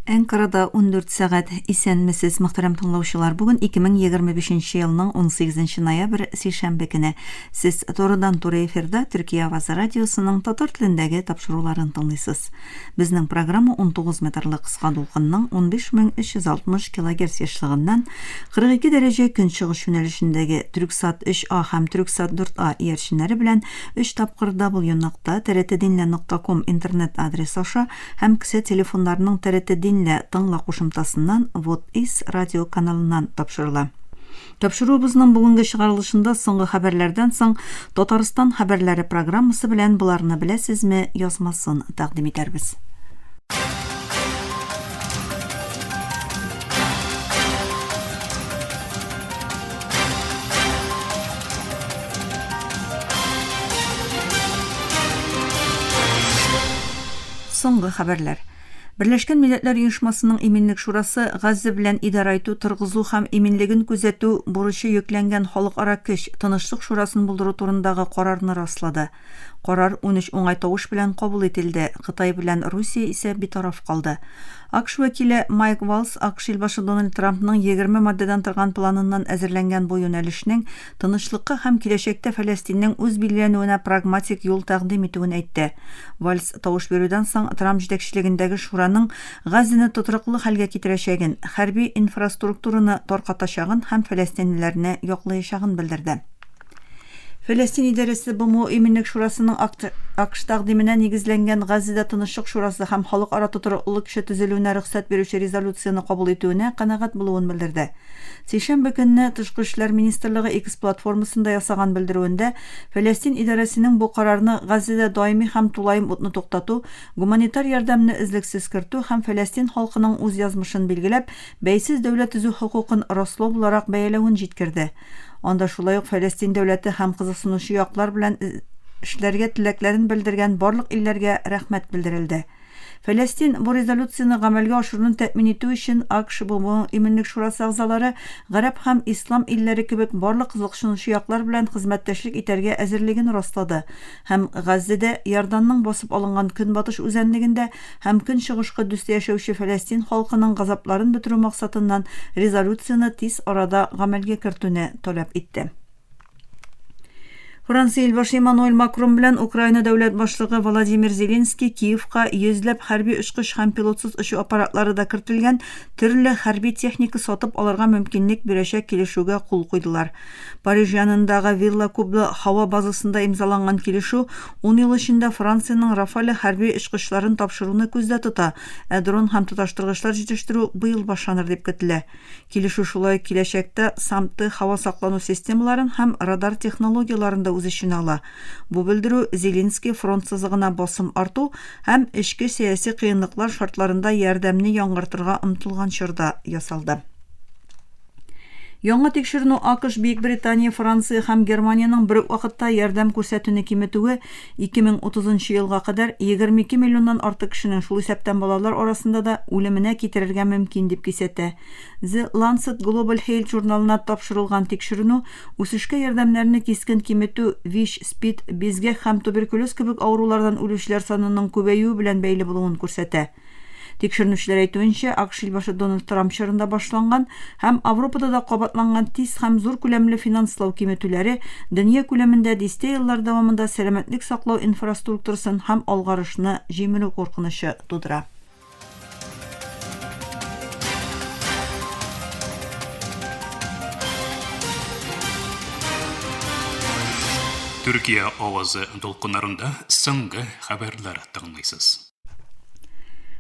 Әнкарада 14 сәгать. Исәнмесез, мөхтәрәм тыңлаучылар. Бүген 2025 елның 18 ноябрь, сишәмбе көне. Сез турыдан-туры эфирда Төркия авазы радиосының татар телендәге тапшыруларын тыңлыйсыз. Безнең программа 19 метрлы кыска дулкынның 15360 килогерц ешлыгыннан 42 дәрәҗә көнчыгыш юнәлешендәге Трюксат 3А һәм Трюксат 4А иярченнәре белән өч тапкыр w.trtdinle.com интернет адресы аша һәм кесә телефоннарының TRT Dinle тыңла кушымтасыннан Вот Is радио каналыннан тапшырыла. Тапшыруыбызның бүгенге чыгарылышында соңгы хәбәрләрдән соң Татарстан хәбәрләре программасы белән Боларны беләсезме язмасын тәкъдим итәрбез. Соңгы хәбәрләр. Берләшкән Милләтләр Оешмасының Иминлек Шурасы Газзә белән идарә итү, торгызу һәм иминлеген күзәтү бурычы йөкләнгән халыкара көч, Тынычлык шурасын булдыру турындагы карарны раслады. Карар 13 уңай тавыш белән кабул ителде, Кытай белән Русия исә битараф калды. АКШ вәкиле Майк Валс АКШ илбашы Дональд Трампның 20 маддәдән торган планыннан әзерләнгән бу юнәлешнең тынычлыкка һәм киләчәктә Фәләстиннең үз билгеләнүенә прагматик юл тәкъдим итүен әйтте. Вальс тавыш бирүдән соң Трамп җитәкчелегендәге шураның Газзәне тотрыклы хәлгә китерәчәген, хәрби инфраструктураны таркатачагын һәм фәләстинлеләрне яклаячагын белдерде. Фәләстин идарәсе БМО Иминлек шурасының АКШ тәкъдименә нигезләнгән Газзәдә тынычлык шурасы һәм халыкара тотрыклылык көче төзелүенә рөхсәт бирүче резолюцияне кабул итүенә канәгать булуын белдерде. Сишәмбе көнне Тышкы эшләр министрлыгы X платформасында ясаган белдерүендә Фәләстин идарәсенең бу карарны Газзәдә даими һәм тулаем утны туктату, гуманитар ярдәмне өзлексез кертү һәм фәләстин халкының үз язмышын билгеләп, бәйсез дәүләт төзү хокукын раслау буларак бәяләвен җиткерде. Анда шулай ук Фәләстин дәүләте һәм кызыксынучы яклар белән эшләргә теләкләрен белдергән барлык илләргә рәхмәт белдерелде. Фәләстин бу резолюцияне гамәлгә ашыруны тәэмин итү өчен АКШ, БМО Иминлек шурасы әгъзалары, гарәп һәм ислам илләре кебек барлык кызыксынучы яклар белән хезмәттәшлек итәргә әзерлеген раслады һәм Газзәдә, Иорданның басып алынган Көнбатыш үзәнлегендә һәм Көнчыгыш Котдүстә яшәүче фәләстин халкының газапларын бетерү максатыннан резолюцияне тиз арада гамәлгә кертүне таләп итте. Франция илбашы Эммануэль Макрон белән Украина дәүләт башлыгы Владимир Зеленский Киевка йөзләп хәрби очкыч һәм пилотсыз очу аппаратлары да кертелгән төрле хәрби техника сатып алырга мөмкинлек бирәчәк килешүгә кул куйдылар. Париж янындагы Вилла Кублы һава базасында имзаланган килешү Ун ел эчендә Франциянең Рафале хәрби очкычларын тапшыруны күздә тота, ә дрон һәм тоташтыргычлар җитештерү быел башланыр дип көтелә. Килешү шулай ук киләчәктә САМ-Т һава саклану системаларын һәм радар технологияләрен дә үз эченә ала. Бу белдерү Зеленский фронт сызыгына басым арту һәм эчке сәяси кыенлыклар шартларында ярдәмне яңгыртырга омтылган чорда ясалды. Яңа тикшеренү АКШ, Бөекбритания, Франция һәм Германиянең бер үк вакытта ярдәм күрсәтүне киметүе 2030 елга кадәр 22 миллионнан артык кешенең, шул исәптән балалар арасында да, үлеменә китерергә мөмкин дип кисәтә. The Lancet Global Health журналына тапшырылган тикшеренү үсешкә ярдәмнәрне кискен киметү ВИЧ, СПИД, бизгәк һәм туберкулез кебек авырулардан үлүчеләр санының күбәюе белән бәйле булуын күрсәтә. Тикшеренүчеләр әйтүенчә, АКШ илбашы Дональд Трамп чорында башланган һәм Авропада да кабатланган тиз һәм зур күләмле финанслау киметүләре дөнья күләмендә дистә еллар дәвамында сәламәтлек саклау инфраструктурасын һәм алгарышны җимерү куркынычы тудыра. Төркия авазы дулкыннарында соңгы хәбәрләр тыңлыйсыз.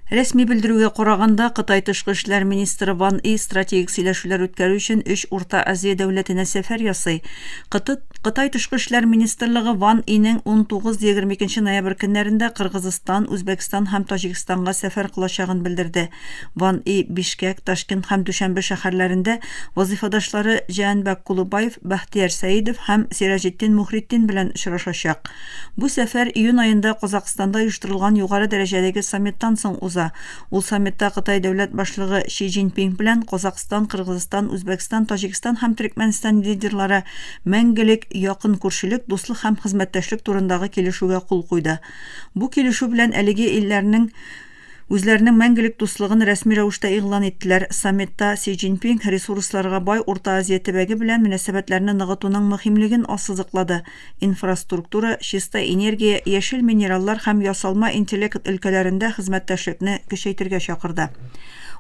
Рәсми белдерүгә караганда, Кытай тышкы эшләр министры Ван И стратегик сөйләшүләр үткәрү өчен өч Урта Азия дәүләтенә сәфәр ясый. Кыты, Кытай тышкы эшләр министрлыгы Ван Инең 19-22 ноябрь көннәрендә Кыргызстан, Үзбәкстан һәм Таҗикстанга сәфәр кылачагын белдерде. Ван И Бишкәк, Ташкент һәм Дүшәнбе шәһәрләрендә вазыйфадашлары Җәәнбәк Кулубаев, Бәхтияр Сәидов һәм Сираҗетдин Мухритдин белән очрашачак. Бу сәфәр июнь аенда Казакъстанда оештырылган югары дәрәҗәдәге саммиттан соң уза. Ул саммитта Кытай дәүләт башлыгы Ши Цзиньпин белән Казакъстан, Кыргызстан, Үзбәкстан, Таҗикстан һәм Төрекмәнстан лидерлары мәңгелек якын күршелек, дуслык һәм хезмәттәшлек турындагы килешүгә кул куйды. Бу килешү белән әлеге илләрнең. Үзләренең мәңгелек дуслыгын рәсми рәвештә игълан иттеләр. Саммитта Си Цзиньпин ресурсларга бай Урта Азия төбәге белән мөнәсәбәтләрне ныгытуның мөһимлеген ассызыклады. Инфраструктура, чиста энергия, яшел минераллар һәм ясалма интеллект өлкәләрендә хезмәттәшлекне көчәйтергә чакырды.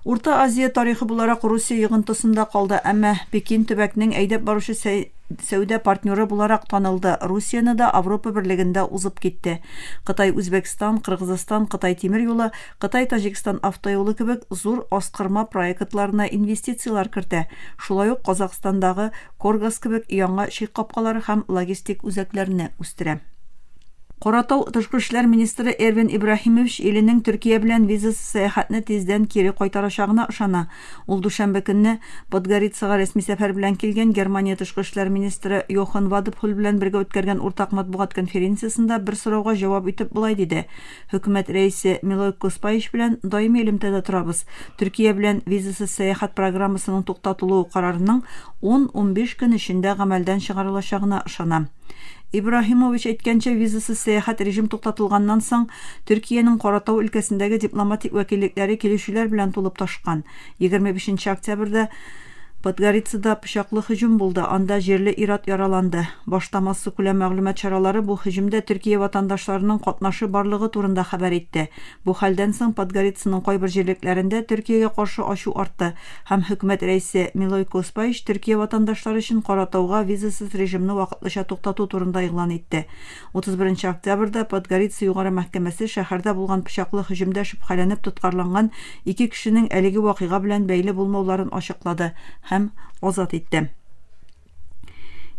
Урта Азия тарихы буларак Русия йогынтысында калды, әмма Пекин төбәкнең әйдәп баручы сәүдә партнеры буларак танылды, Русияне дә Авропа Берлегендә узып китте. Кытай-Үзбәкстан, Кыргызстан, Кытай тимер юлы, Кытай-Таҗикстан автоюлы кебек зур аскырма проектларына инвестицияләр кертә, шулай ук Казакъстандагы Коргас кебек яңа чик капкалары һәм логистик үзәкләрне үстерә. Каратау тышкы эшләр министры Эрвин Ибраһимович иленең Төркия белән визасыз сәяхәтне тиздән кире кайтарачагына ышана. Ул дүшәмбе көнне Подгорицага рәсми сәфәр белән килгән Германия тышкы эшләр министры Йохан Вадепхуль белән бергә үткәргән уртак матбугат конференциясендә бер сорауга җавап итеп болай диде, Хөкүмәт рәисе Милойко Спаич белән даими элемтәдә торабыз. Төркия белән визасыз сәяхәт программасының туктатылуы карарының ун-унбиш көн эчендә гамәлдән чыгарылачагына ышанам. Ибраһимович әйткәнчә, визасыз сәяхәт режим туктатылганнан соң, Төркиянең Каратау өлкәсендәге дипломатик вәкиллекләре килүчеләр белән тулып ташкан. 25 нче октябрьдә Подгорицада пычаклы һөҗүм булды, анда җирле ир-ат яраланды. Башта массакүләм мәгълүмат чаралары бу һөҗүмдә Төркия ватандашларының катнашы барлыгы турында хәбәр итте. Бу хәлдән соң Подгорицаның кайбер җирлекләрендә Төркиягә каршы ачу артты һәм хөкүмәт рәисе Милойко Спаич Төркия ватандашлары өчен Каратауга визасыз режимны вакытлыча туктату турында игълан итте. 31 нче октябрьдә Подгорица югары мәхкәмәсе шәһәрдә булган пычаклы һөҗүмдә шөбһәләнеп тоткарланган ике кешенең әлеге вакыйга белән бәйле булмауларын ачыклады һәм азат итте.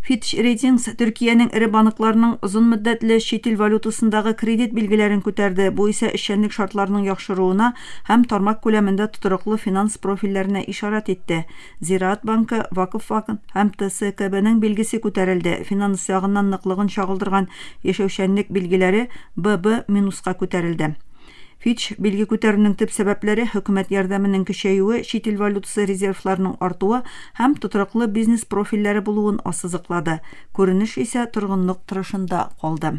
Fitch Ratings Төркиянең эре банкларының озын мөддәтле чит ил валютасындагы кредит билгеләрен күтәрде, бу исә эшчәнлек шартларының яхшыруына һәм тармак күләмендә тотрыклы финанс профильләренә ишарәт итте. Зираат банкы, Вакыфбанк һәм ТСКБның билгесе күтәрелде, финанс ягыннан ныклыгын чагылдырган яшәүчәнлек билгеләре ББ минуска күтәрелде. Фитч, билге күтәрүнең төп сәбәпләре хөкүмәт ярдәменең көчәюе, чит ил валютасы резервларының артуы һәм тотрыклы бизнес профильләре булуын ассызыклады. Күренеш исә торгынлык торышында калды.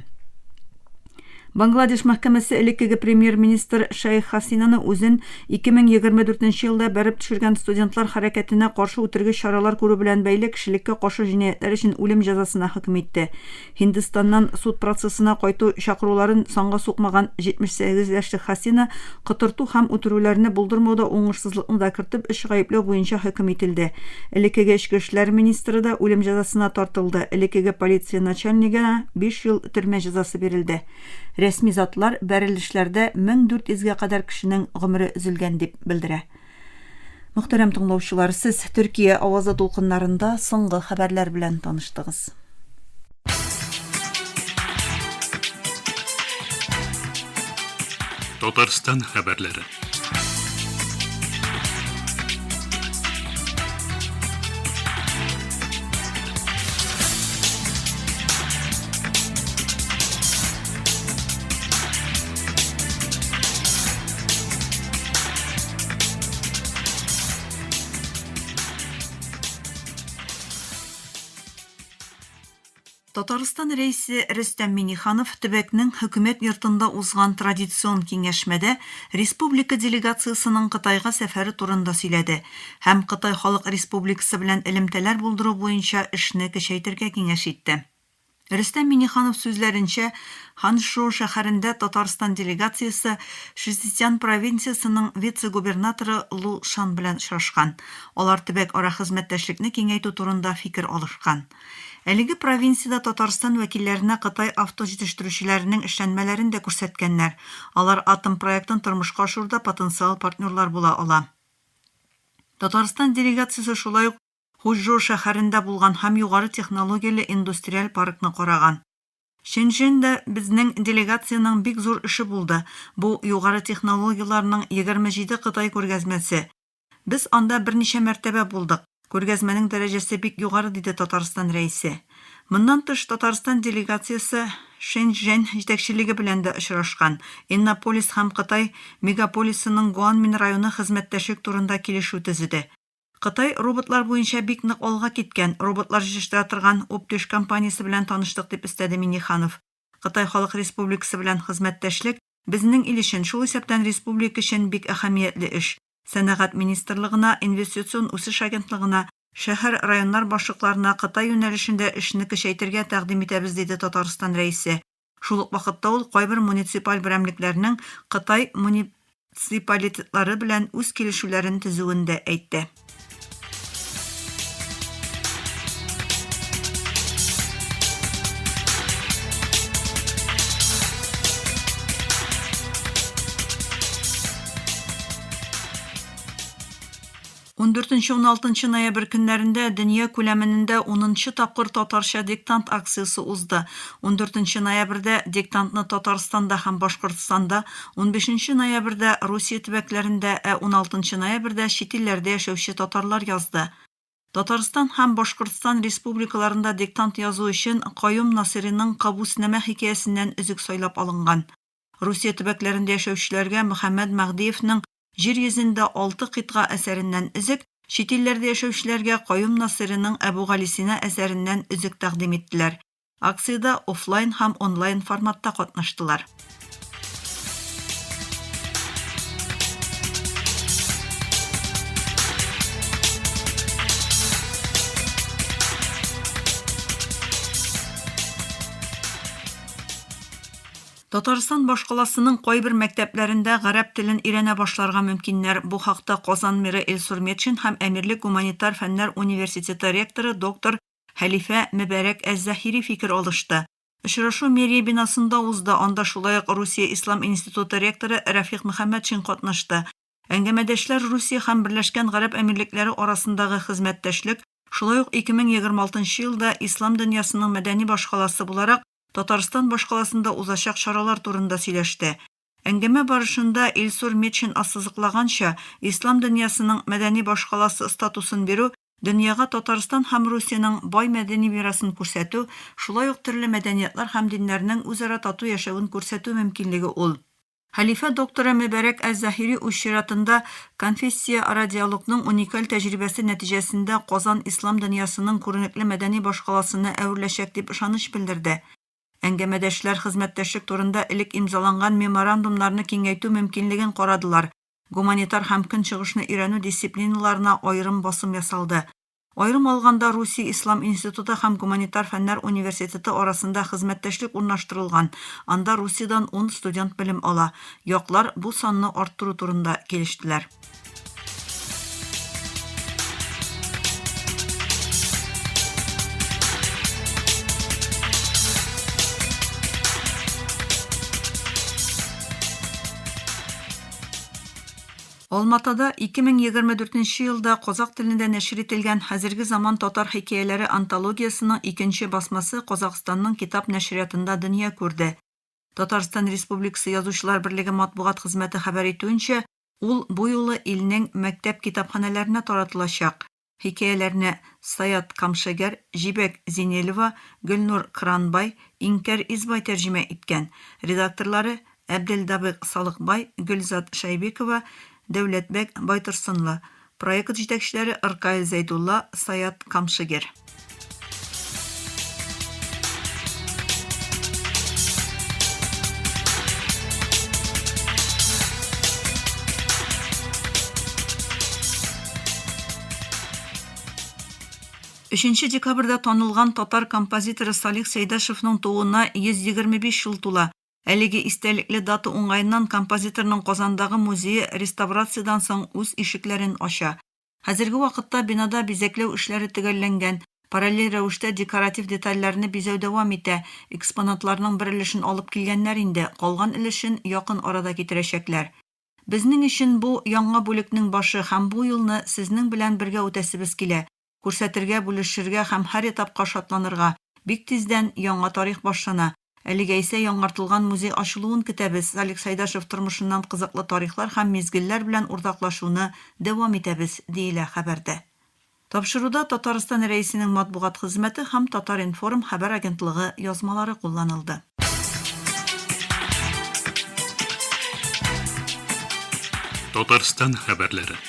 Бангладеш мәхкәмәсе элеккеге премьер-министр Шәех Хасинаны үзен 2024 нче елда бәреп төшергән студентлар хәрәкәтенә каршы үтергеч чаралар күрү белән бәйле кешелеккә каршы җинаятьләр өчен үлем җәзасына хөкем итте. Һиндстаннан суд процессына кайту чакыруларын санга сукмаган 78 яшьлек Хасина котырту һәм үтерүләрне булдырмауда уңышсызлыкны да кертеп, өч гаепләү буенча хөкем ителде. Элеккеге эчке эшләр министры да үлем җәзасына тартылды, элеккеге полиция начальнигына биш ел төрмә җәзасы бирелде. Рәсми затлар бәрелешләрдә 1400 гә кадәр кешенең гомере өзелгән дип белдерә. Мөхтәрәм тыңлаучылар, сез Төркия авазы дулкыннарында соңгы хәбәрләр белән таныштыгыз. Татарстан хәбәрләре. Татарстан Рәисе Рөстәм Миңнеханов төбәкнең Хөкүмәт йортында узган традицион киңәшмәдә республика делегациясенең Кытайга сәфәре турында сөйләде һәм Кытай Халык Республикасы белән элемтәләр булдыру буенча эшне көчәйтергә киңәш итте. Рөстәм Миңнеханов сүзләренчә, Ханчжоу шәһәрендә Татарстан делегациясе Шзецзян провинциясенең вице-губернаторы Лу Шан белән очрашкан. Алар төбәк-ара хезмәттәшлекне киңәйтү турында фикер алышкан. Әлеге провинциядә Татарстан вәкилләренә Кытай авто җитештерүчеләренең эшләнмәләрен дә күрсәткәннәр. Алар атом проектын тормышка ашыруда потенциал партнерлар була ала. Татарстан делегациясе шулай ук Хучжоу шәһәрендә булган һәм югары технологияле индустриаль паркны караган. Шэньчжэньда безнең делегациянең бик зур эше булды, бу, югары технологияләрнең 27 Кытай күргәзмәсе. Без анда берничә мәртәбә булдык. Күргәзмәнең дәрәҗәсе бик югары, диде Татарстан Рәисе. Моннан тыш, Татарстан делегациясе Шэньчжэнь җитәкчелеге белән дә очрашкан, Иннополис һәм Кытай мегаполисының Гуанмин районы хезмәттәшлек турында килешү төзеде. Кытай роботлар буенча бик нык алга киткән, роботлар җитештерә торган Оптиш компаниясе белән таныштык, дип өстәде Миңнеханов. Кытай Халык Республикасы белән хезмәттәшлек. Безнең ил өчен, шул исәптән республика өчен бик әһәмиятле эш. Сәнәгать министрлыгына, Инвестицион үсеш агентлыгына, шәһәр, районнар башлыкларына Кытай юнәлешендә эшне көчәйтергә тәкъдим итәбез, диде Татарстан Рәисе. Шул ук вакытта ул кайбер муниципаль берәмлекләрнең Кытай муниципалитетлары белән үз килешүләрен төзүен дә әйтте. Ундүртенче-уналтынчы ноябрь көннәрендә дөнья күләменендә унынчы тапкыр Татарча диктант акциясе узды. Ундүртенче ноябрьдә диктантны Татарстанда һәм Башкортстанда, унбишенче ноябрьдә Русия төбәкләрендә, ә уналтынчы ноябрьдә чит илләрдә яшәүче татарлар язды. Татарстан һәм Башкортстан республикаларында диктант язу өчен Каюм Насыйриның Кабуснамә хикәясеннән өзек сайлап алынган. Русия төбәкләрендә яшәүчеләргә Мөхәммәд Мәһдиевның Җир йөзендә алты кыйтга әсәреннән өзек, чит илләрдә яшәүчеләргә Каюм Насыйриның Әбүгалисина әсәреннән өзек тәкъдим иттеләр. Акциядә офлайн һәм онлайн форматта катнаштылар. Татарстан башкаласының кайбер мәктәпләрендә гарәп телен өйрәнә башларга мөмкиннәр. Бу хакта Казан мэры Илсур Метшин һәм Әмирлек гуманитар фәннәр университеты ректоры доктор Хәлифә Мөбарәк әз-Заһири фикер алышты. Очрашу мэрия бинасында узды, анда шулай ук Русия ислам институты ректоры Рәфыйк Мөхәммәтшин катнашты. Әңгәмәдәшләр Русия һәм Берләшкән Гарәп Әмирлекләре арасындагы хезмәттәшлек, шулай ук 2026 нчы елда ислам дөньясының мәдәни башкаласы буларак Татарстан башкаласында узачак чаралар турында сөйләште. Әңгәмә барышында Илсур Метшин ассызыклаганча, ислам дөньясының мәдәни башкаласы статусын бирү дөньяга Татарстан һәм Русиянең бай мәдәни мирасын күрсәтү, шулай ук төрле мәдәниятлар һәм диннәрнең үзара тату яшәвен күрсәтү мөмкинлеге ул. Хәлифә докторы Мөбарәк әз-Заһири үз чиратында конфессияара диалогның уникаль тәҗрибәсе нәтиҗәсендә Казан ислам дөньясының күренекле мәдәни башкаласына әвереләчәк дип ышаныч белдерде. Әңгәмәдәшләр хезмәттәшлек турында элек имзаланган меморандумнарны киңәйтү мөмкинлеген карадылар, гуманитар һәм Көнчыгышны өйрәнү дисциплиналарына аерым басым ясалды. Аерым алганда, Русия ислам институты һәм Гуманитар фәннәр университеты арасында хезмәттәшлек урнаштырылган, анда Русиядән ун студент белем ала. Яклар бу санны арттыру турында килештеләр. Алматада 2024 нче елда казакъ телендә нәшер ителгән Хәзерге заман татар хикәяләре антологиясенең икенче басмасы Казакъстанның китап нәшриятында дөнья күрде. Татарстан Республикасы Язучылар берлеге матбугат хезмәте хәбәр итүенчә, ул бу юлы илнең мәктәп китапханәләренә таратылачак. Хикәяләрне Саят Камшыгер, Җибәк Зинелова, Гөлнур Кранбай, Иңкәр Избай тәрҗемә иткән. Редакторлары, Әбделдабыйк Салыкбай, Гөлзат Шәйбекова, Дәүләтбәк Байтурсынлы. Проект җитәкчеләре, Ркаил Зәйдулла, Саят Камшыгер. Өченче декабрьдә танылган татар композиторы Салих Сәйдәшевның тууына 125 ел тула. Әлеге истәлекле дата уңаеннан композиторның Казандагы музее реставрациядән соң үз ишекләрен ача. Хәзерге вакытта бинада бизәкләү эшләре төгәлләнгән, параллель рәвештә декоратив детальләрне бизәү дәвам итә, экспонатларның бер өлешен алып килгәннәр инде, калган өлешен якын арада китерәчәкләр. Безнең өчен бу, яңа бүлекнең башы һәм бу юлны сезнең белән бергә үтәсебез килә. Күрсәтергә, бүлешергә һәм һәр этапка шатланырга. Бик тиздән яңа тарих башлана. Әлегә исә яңартылган музей ачылуын көтәбез, Салих Сәйдәшев тормышыннан кызыклы тарихлар һәм мизгелләр белән уртаклашуны дәвам итәбез, диелә хәбәрдә. Тапшыруда Татарстан Рәисенең матбугат хезмәте һәм Татар-информ хәбәр агентлыгы язмалары кулланылды. Татарстан хәбәрләре.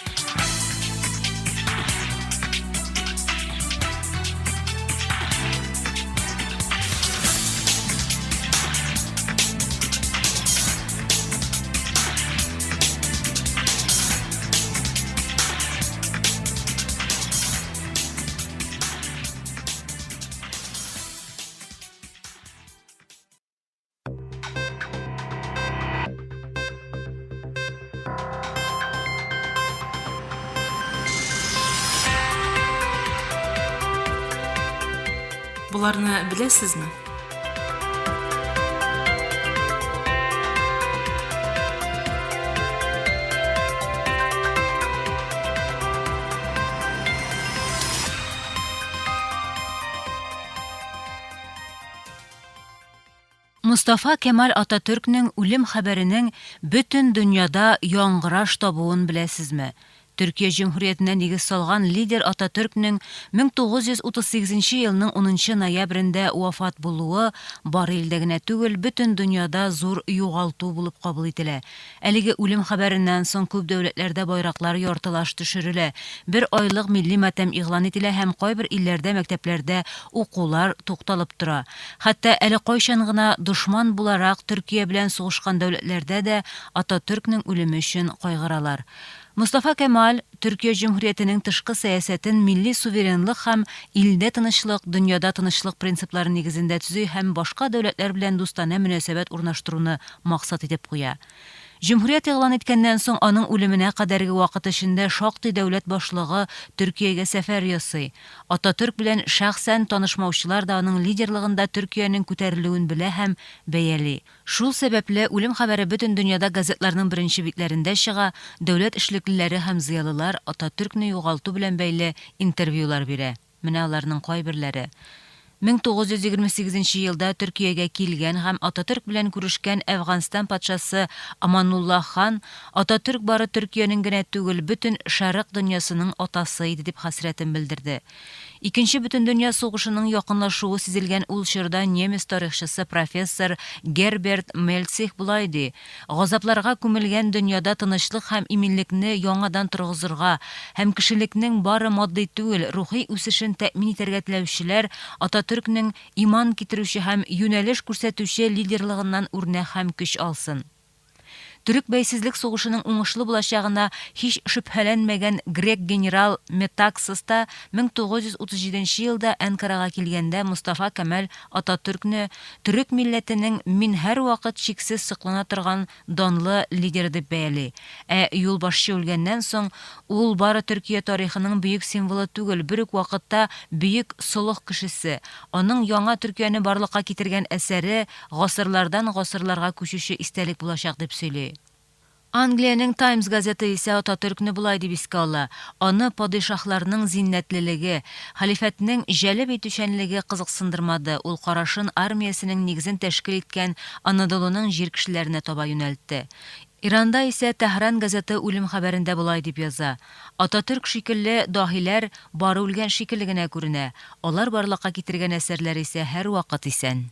Боларны беләсезме? Мостафа Кемаль Ататөркнең үлем хәбәренең бөтен дөньяда яңгыраш табуын беләсезме? Төркия Җөмһүриятенә нигез салган лидер Ататөркнең 1938 нче елның унынчы ноябрендә вафат булуы бары илдә генә түгел, бөтен дөньяда зур югалту булып кабул ителә. Әлеге үлем хәбәреннән соң күп дәүләтләрдә байраклар яртылаш төшерелә, бер айлык милли матәм игълан ителә һәм кайбер илләрдә мәктәпләрдә укулар тукталып тора. Хәтта әле кайчан гына дошман буларак Төркия белән сугышкан дәүләтләрдә дә Ататөркнең үлеме өчен кайгыралар. Мостафа Кәмаль Төркия Җөмһүриятенең тышкы сәясәтен милли суверенлык һәм илдә тынычлык, дөньяда тынычлык принциплары нигезендә төзи һәм башка дәүләтләр белән дустанә мөнәсәбәт урнаштыруны максат итеп куя. Җөмһүрият игълан иткәннән соң аның үлеменә кадәрге вакыт эчендә шактый дәүләт башлыгы Төркиягә сәфәр ясый. Ататөрк белән шәхсән танышмаучылар да аның лидерлыгында Төркиянең күтәрелүен белә һәм бәяли. Шул сәбәпле, үлем хәбәре бөтен дөньяда газетларның беренче битләрендә чыга, дәүләт эшлеклеләре һәм зыялылар Ататөркне югалту белән бәйле интервьюлар бирә. Менә аларның кайберләре. 1928 нче елда Төркиягә килгән һәм Ататөрк белән күрешкән Әфганстан патшасы Аманулла хан, Ататөрк бары Төркиянең генә түгел, бөтен Шәрык дөньясының атасы иде, дип хәсрәтен белдерде. Икенче бөтендөнья сугышының якынлашуы сизелгән ул чорда немец тарихчысы профессор Герберт Мельцих болай ди, Газапларга күмелгән дөньяда тынычлык һәм иминлекне яңадан торгызырга һәм кешелекнең бары матди түгел, рухи үсешен тәэмин итәргә теләүчеләр Ататөркнең иман китерүче һәм юнәлеш күрсәтүче лидерлыгыннан үрнәк һәм көч алсын. Төрек бәйсезлек сугышының уңышлы булачагына һич шөбһәләнмәгән грек генерал Метаксас та 1937 нче елда Әнкарага килгәндә Мостафа Кәмаль Ататөркне төрек милләтенең мин һәрвакыт чиксез соклана торган данлы лидеры дип бәяли. Ә юлбашчы үлгәннән соң, ул бары Төркия тарихының бөек символы түгел, бер үк вакытта бөек солых кешесе, аның яңа Төркияне барлыкка китергән әсәре гасырлардан гасырларга күчүче истәлек булачак, дип сөйли. Англиянең Таймс газеты исә Ататөркне болай дип искә ала, Аны падишаһларның зиннәтлелеге, хәлифәтнең җәлеп итүчәнлеге кызыксындырмады, ул карашын армиясенең нигезен тәшкил иткән Анадолуның җир кешеләренә таба юнәлтте. Иранда исә Тәһран газеты үлем хәбәрендә болай дип яза, Ататөрк шикелле даһиләр бары үлгән шикелле генә күренә, алар барлыкка китергән әсәрләр исә һәрвакыт исән.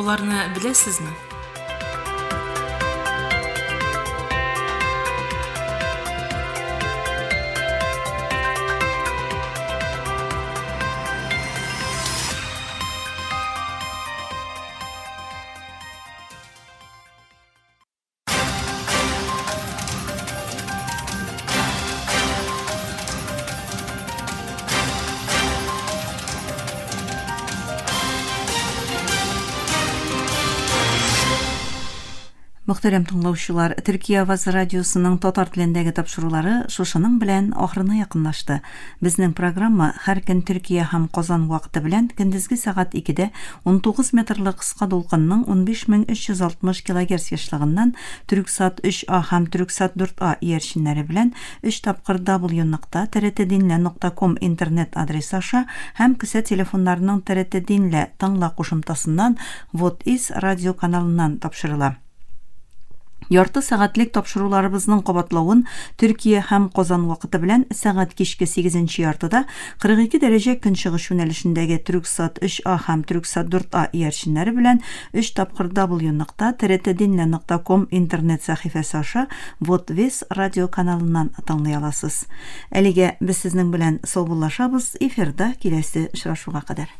Боларны беләсезме? Мөхтәрәм тыңлаучылар, Төркия авазы радиосының татар телендәге тапшырулары шушының белән ахырына якынлашты. Безнең программа һәр көн Төркия һәм Казан вакыты белән көндезге сәгать 2-дә 19 метрлы кыска дулкынның 15360 килогерц ешлыгыннан Түрксат 3А һәм Түрксат 4А иярченнәре белән өч тапкыр w нокта trtdinle нокта ком интернет адресы аша һәм кесә телефоннарының TRT Dinle тыңла кушымтасыннан Вот Is радио каналыннан тапшырыла. Ярты сәгатьлек тапшыруларыбызның кабатлавын Төркия һәм Казан вакыты белән сәгать кичке сигезенче яртыда 42 дәрәҗә көнчыгыш юнәлешендәге Трюксат 3А һәм Трюксат 4А иярченнәре белән өч тапкыр w нокта trtdinle нокта ком интернет сәхифәсе аша Вот Вес радио каналыннан тыңлый аласыз. Әлегә без сезнең белән саубуллашабыз, эфирда киләсе очрашуга кадәр.